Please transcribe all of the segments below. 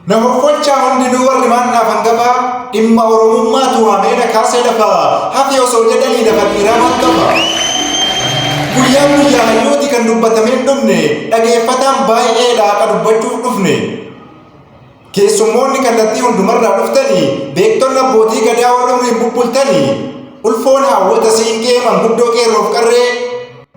Na hoffolchaa hundinuu warri maannaaf hangafaa dhimma Oromummaatu waamee na kaasee lafaa hafe osoo jedhanii lafa dhiiraa hangafa. Guyyaan guyyaa hayyooti kan dubbatamee hin dhumne dhageeffataan baay'eedha haqa dubbachuuf dhufne. Keessummoonni kallattii hundumarraa dhuftanii beektonni abbootii gadaa warra umriin bubbultanii ulfoon haawwota siinqee manguddoo qeerroof qarree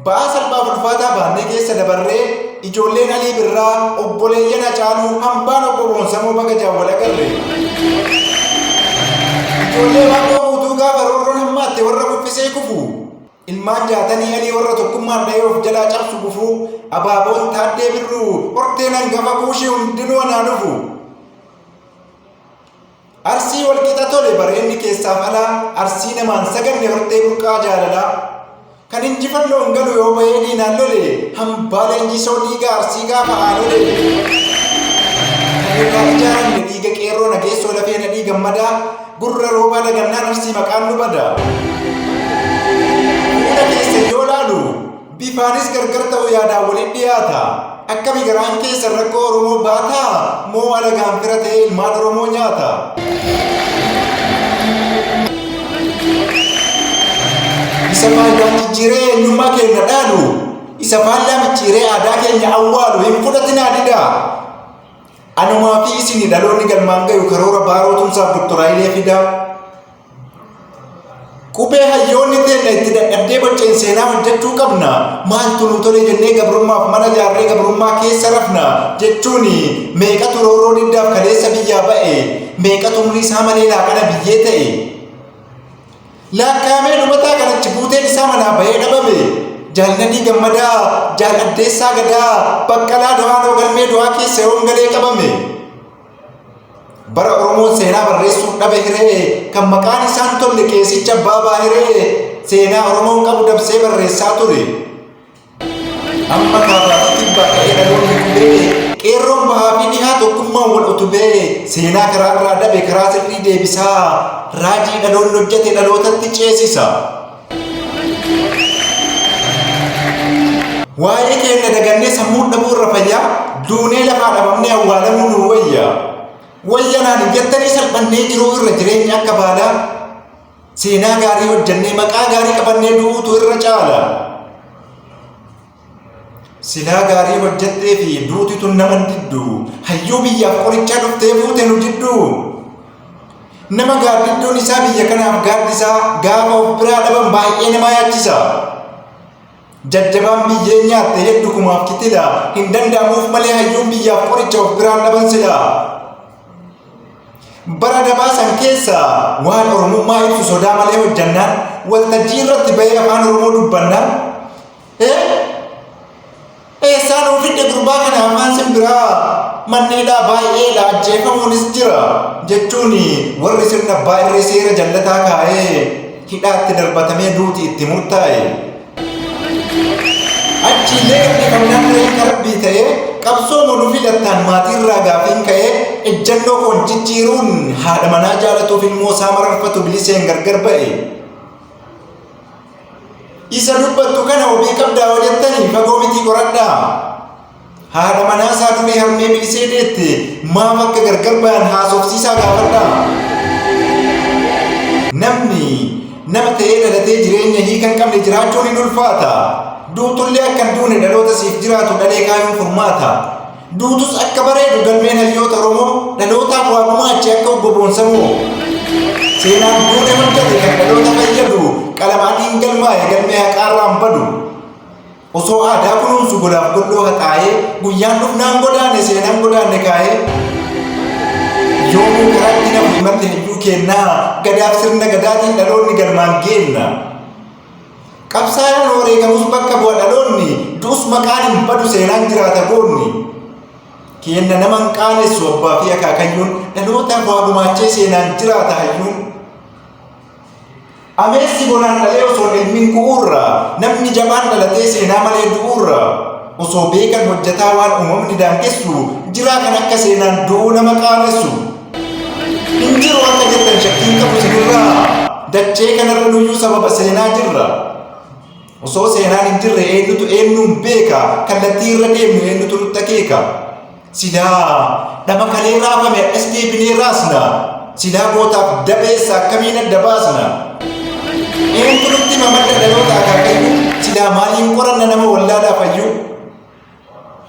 ba'aa salphaaf ulfaataa baannee keessa dabarree ijoolleen Alii Birraa obboleeyyan Hacaaluu hambaan obbo Boonsamoo baga jaawwal agarre. Ijoollee Waaqoo guutuu gaafa roorroon hammaatte warra kuffisee kufu. Ilmaan Jaatanii Alii warra tokkummaan dhahee of jalaa cabsu gufuu, Abaaboon Taaddee Birruu, horteen hangafa Kuushii hundinuu anaa dhufu. Arsii walqixa tole bareenni keessaaf alaa, Arsii namaan saganne hortee burqaa jaalalaa. Kan injifannoon galu yoo bahee diinaan lole, hambaa leenjisoo dhiiga Arsii gaafa aanole. Kan irraa ijaaramne dhiiga qeerroo nageessoo lafee nadhii gammadaa, Gurra roobaa dagannaan Arsii maqaan nu bada. Fuula keessan yoo laalu bifaanis gargar ta'u yaadaan walitti dhiyaata. Akkami garaan keessan rakkoo Oromoo baataa moo alagaan fira ta'ee ilmaan Oromoo nyaata? Isa faayidaan jijjiiree eenyummaa keenya dhaalu, isa faallaa micciiree aadaa keenya awwaalu hin fudhatinaa didaa. Anumaa fi isini dhaloonni galmaan gayu karoora Baaroo Tumsaaf Dr. Hayilee Fidaa. Qubee hayyoonni teenna itti dadhabdee bocceen seenaa hojjechuu qabna. Maaltu nuu tole jennee gabrummaaf mana jaarree gabrummaa keessa rafna jechuun meeqatu roorroo diddaaf kaleessa biyyaa ba'e meeqatu umrii isaa malee laaqana biyyee ta'e. Lakkaa'amee dhumataa kan achi buuteen isaa manaa bahee dhabame. Jaal Nadhii Gammadaa, Jaal Addeessaa Gadaa, Baqqalaa Dawaanoo galmee du'aa keessa yoom galee qabame. Bara Oromoon seenaa barreessuuf dhabe hiree kan maqaan isaan tolle qeesicha Abbaa Baahiree seenaa Oromoon qabu dabsee barreessaa ture. Amma kaabaa fi kibbaa ka'ee dhaloonni qubee qeerroon bahaa fi dhihaa tokkummaan wal utubee seenaa karaarraa dabe karaa sirrii deebisaa raajii dhaloonni hojjete dhalootatti ceesisa. Waa'ee keenya dagannee sammuu dhabuu irra fayyaa duunee lafaa dhabamnee awwaalamuu nu wayya. Wayya naan hin jettanii salphannee jiruu irra jireenya akka baalaa Seenaa gaarii hojjannee maqaa gaarii qabannee du'uutu irra caala. Silaa gaarii hojjattee fi duuti tun nama hin diddu. Hayyuu biyyaaf qorichaa dhuftee fuute nu jiddu. Nama gaaddidduun isaa biyya kanaaf gaaddisaa gaafa of biraa dhaban baay'ee nama yaachisa. Jajjabaan biyyee nyaatte heddu kumaaf kitila hin danda'amuuf malee hayyuun biyyaaf qoricha of biraan dhaban sila. Bara dabaa san keessa waan Oromummaa ibsu sodaa malee hojjannaan waltajjii irratti bahee afaan Oromoo dubbannaan eessaa nuu fidde gurbaa kana afaan simbiraa manniidhaa baay'eedha ajjeefamuunis jira jechuun warri sirna abbaa irree seera jallataa kaa'ee hidhaatti darbatamee duuti itti murtaa'e. Achiillee gadhiifamnaan reeffa rabbii ta'ee qabsoo moo nu filattaan maatiirraa gaafiin ka'ee ejjannoo koon jijjiiruun haadha manaa jaalatuuf ilmoo isaa mararfatu biliseen gargar ba'e. Isa dubbattu kana wabii qabdaa yoo jettanii fagoo mitii qoradhaa. Haadha manaa isaa durii harmee bilisee deette maaf akka gargar bayan haasofsiisaa gaafadhaa. Namni nama ta'ee dhalatee jireenya hiika hin qabne jiraachuun hin ulfaata. Duutullee akka hin duune dhaloota siif jiraatu dhalee kaayuun furmaata. Duutus akka bareedu galmeen hayyoota Oromoo dhalootaaf waa gumaache akka obbo Boonsamoo. Seenaan duune hojjate kan dhaloota fayyadu qalama adiin galmaa'e galmee haqaarraan badu. Osoo aadaa kunuunsu golaaf golloo haxaa'ee guyyaan dhufnaan godaane seenaan godaanne kaa'ee yoomuu karaatti nafu imalli hayyuu keennaa gadaaf sirna gadaatiin dhaloonni galmaan geenna. Qabsaayaan wareegamus bakka bu'a dhaloonni du'us maqaan hin badu seenaan jiraata goonni. Keenna nama hin qaanessu abbaa fi akaakayyuun dhalootaaf waa gumaachee seenaan jiraata hayyuun. Ameessi bonaan dhalee osoo hin elmin ku'uurra, namni jabaan dhalatee seenaa malee du'uurra, osoo beekan hojjataa waan uumamni daangessu, jiraa kan akka seenaan du'uu nama qaanessu. Hin jiru akka jettan shakkiin qabu isinirraa, dachee kanarra nuyyuu sababa seenaa jirra. Osoo seenaan hin jirre eenyutu eenyuun beeka, kallattii irra deemnu eenyutu nutti akeeka. Silaa dhama kalee raafame hadhas deebinee raasna. Silaa gootaaf dabeessa akkamiin adda baasna. Eentu nutti hima madda dhaloota akaakayyuu? Silaa maaliin qoranna nama wallaalaaf hayyuu?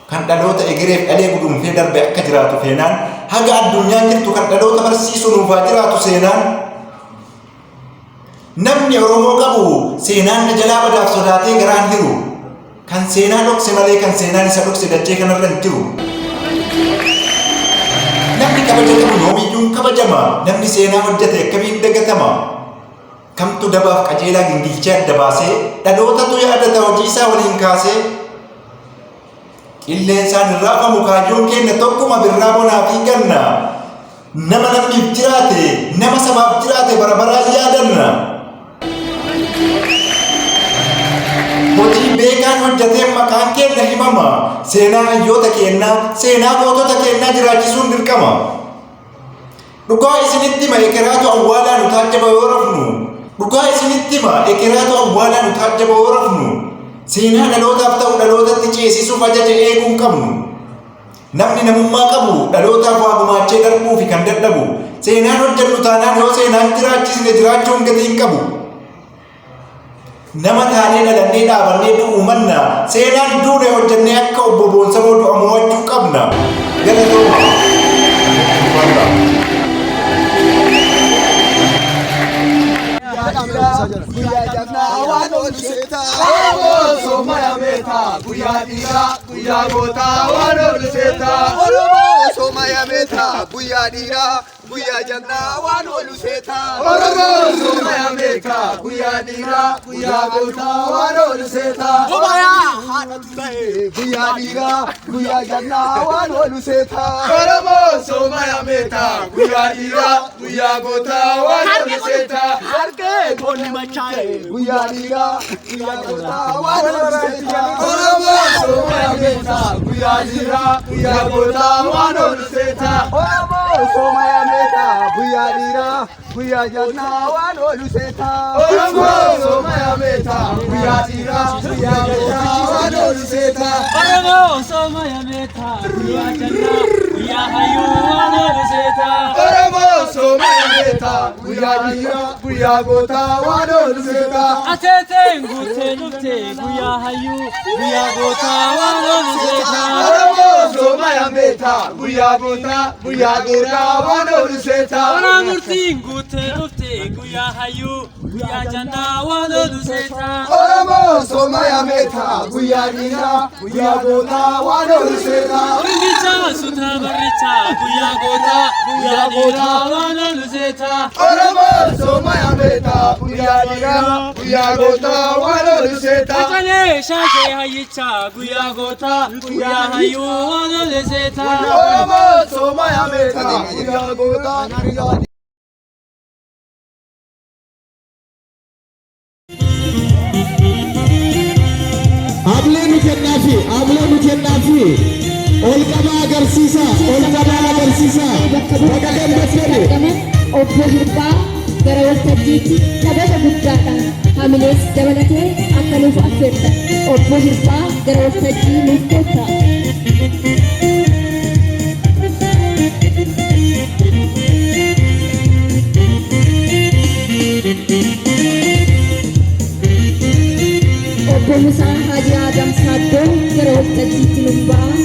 Kan dhaloota egereef dhalee guduunfee darbe akka jiraatu feenaan, haga addunyaan jirtu kan dhaloota barsiisu nuuf haa jiraatu seenaan. Namni Oromoo qabu seenaan na jalaa badaaf sodaatee garaan hiru. Kan seenaa dhokse malee kan seenaan isa dhokse dachee kanarra hin jiru. Namni kabaja qabu yoomiyyuu hin kabajama. Namni seenaa hojjete akkamiin dagatama? Kamtu dabaaf qajeelaa gingilchee adda baasee dhalootatu yaadata hojii isaa waliin kaasee. Qilleensaan hin raafamu kaayyoon keenya tokkuma birraa bonaa fi ganna. Nama lammiif jiraate, nama sabaaf jiraate bara baraan yaadanna. Hojii beekaan hojjateen maqaan keenya himama. Seenaa hayyoota keenyaa, seenaa gootota keenyaa jiraachisuun dirqama. Dhugaa isinitti hima ekeraatu awwaalaa nu taajjaba yoo rafnu. Dhugaa isinitti hima ekeraatu awwaalaa nu taajjaba yoo rafnu. Seenaa dhalootaaf ta'u dhalootatti ceesisuuf ajaja eeguu hin qabnu. Namni namummaa qabu dhalootaaf waa gumaachee darbuufi kan dadhabu. Seenaan hojjennu taanaan yoo seenaan jiraachisne jiraachuun gatii hin qabu. Nama taanee dhalannee dhaabannee du'uu manna seenaan duune hojjennee akka obbo Boonsamoo du'a mo'achuu qabna. Galatooma. Guyyaa jagnaa waan oolcheeta. Oromoo soomana beeka. Guyyaa dhiiraa guyyaa gootaa waan oolcheeta. Oromoo soomana beeka. Guyyaa dhiiraa guyyaa jagnaa waan oolcheeta. Oromoo soomana beeka. Guyyaa dhiiraa guyyaa gootaa waan oolcheeta. Obayaa haadhatu ta'e. Guyyaa dhiiraa guyyaa jagnaa waan oolcheeta. Oromoo soomana beeka. Guyyaa dhiiraa guyyaa gootaa waan oolcheeta. Harkee goonni machaa'e. Guyyaa dhiiraa guyyaa gootaa waan oolcheeta. Oromoo soomana beeka. Guyyaa dhiiraa guyyaa gootaa waan oolcheeta. Oromoo soomana beeka. Guyyaa dhiiraa guyyaa jagnaa waan oolcheeta. Oromoo soomana beeka. Guyyaa dhiiraa guyyaa gootaa waan oolcheeta. Oromoo sooma yameeta guyyaa jannaa guyyaa hayyuu waan oolu seeta. Oromoo soomana beeka. Guyyaa dhiiraa guyyaa gootaa waan oolcheeta. Ateeteen guuttee dhufte guyyaa hayyuu guyyaa gootaa waan oolu seeta. Oromoo soomana beeka. Guyyaa gootaa guyyaa gootaa waan oolcheeta. Onaa murtiin guuttee dhufte guyyaa hayyuu guyyaa jannaa waan oolu seeta. Oromoo soomana beeka. Guyyaa dhiiraa guyyaa gootaa waan oolcheeta. Ormicha suuta barricha guyyaa gootaa guyyaa dhiiraa waan oolu seeta. Oromoo soomana beeka. Guyyaa dhiiraa guyyaa gootaa waan oolcheeta. Qacalee shaashee hayyicha guyyaa gootaa guyyaa hayyuu waan oolu seeta. Oromoo soomana beeka. Guyyaa gootaa guyyaa Ablee nu kennaafi, ablee nu kennaafi. Ol qabaa agarsiisa, ol qabaa agarsiisa. Bakka Baga bu'uudhaan gammaddani. argaman obbo Hirphaa gara waltajjiitti kabaja guddaadhaan hamilees dabalatee akka nuuf affeertan obbo Hirphaa gara waltajjii nuuf koottaa. Obbo Musaa Haji Adam Saaddoo gara waltajjiitti nuuf ba'aa.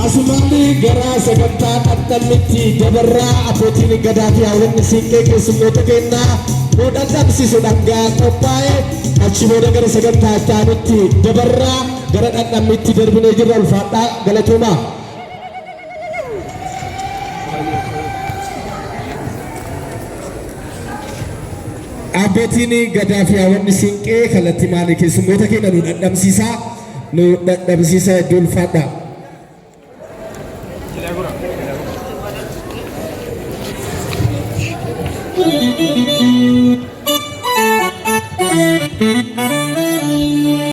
Asumaani gara sagantaa dhandhamnitti dabarraa. Abbootiin gadaa fi hawwanni siinqee keessummoota kennaa nu dhandhamsiisu dhangaa qophaa'e. Achi booda gara sagantaa itti aanutti dabarraa. Gara dhandhamnitti darbinee jirra. Ulfaadhaa, galatoomaa. Abbootiin gadaa fi hawwanni siinqee kallattii maanii keessummoota keenya nu dhandhamsiisaa, nu dhandhamsiisaa. Iddoo ulfaadhaa.